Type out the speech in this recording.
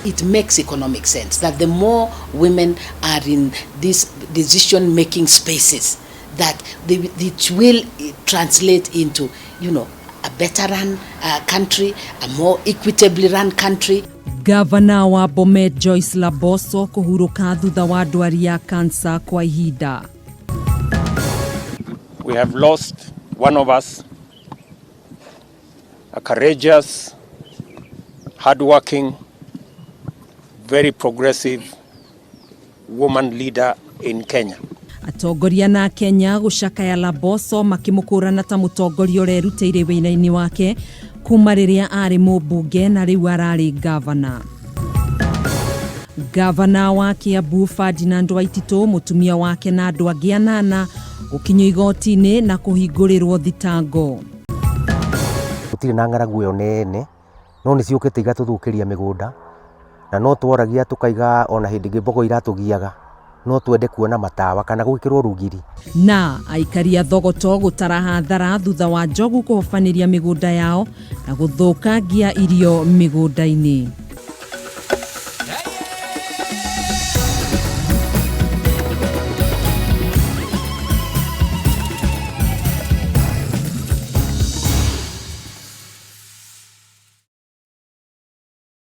It makes economic sense that the more women are in these decision-making spaces, that it will translate into a better run country, a more equitably run country. Gavana wa Bomet Joyce Laboso kũhurũka thutha wa ndwari ya kansa kwa ihinda. We have lost one of us, a courageous, hardworking, very progressive woman leader in Kenya. Atongoria na Kenya gũcakaya Laboso makĩmũkũrana ta mũtongoria ũrerutĩire wĩra-inĩ wake kuma rĩrĩa arĩ mũmbunge na rĩu ararĩ gavana. Gavana wa Kiambu Ferdinand Waititu, mũtumia wake na andũ angĩ anana gũkinyio igoti-inĩ na kũhingũrĩrwo thitango. Gũtirĩ na ng'aragu ĩyo nene, no nĩ ciũkĩte igatũthũkĩria mĩgũnda, na no tworagia tũkaiga ona hĩndĩ ĩngĩ mbogo iratũgiaga, no twende kuona matawa kana gwĩkĩrwo rũgiri. Na aikari a Thogoto gũtara hathara thutha wa njogu kũhobanĩria mĩgũnda yao na gũthũkangia irio mĩgũnda-inĩ.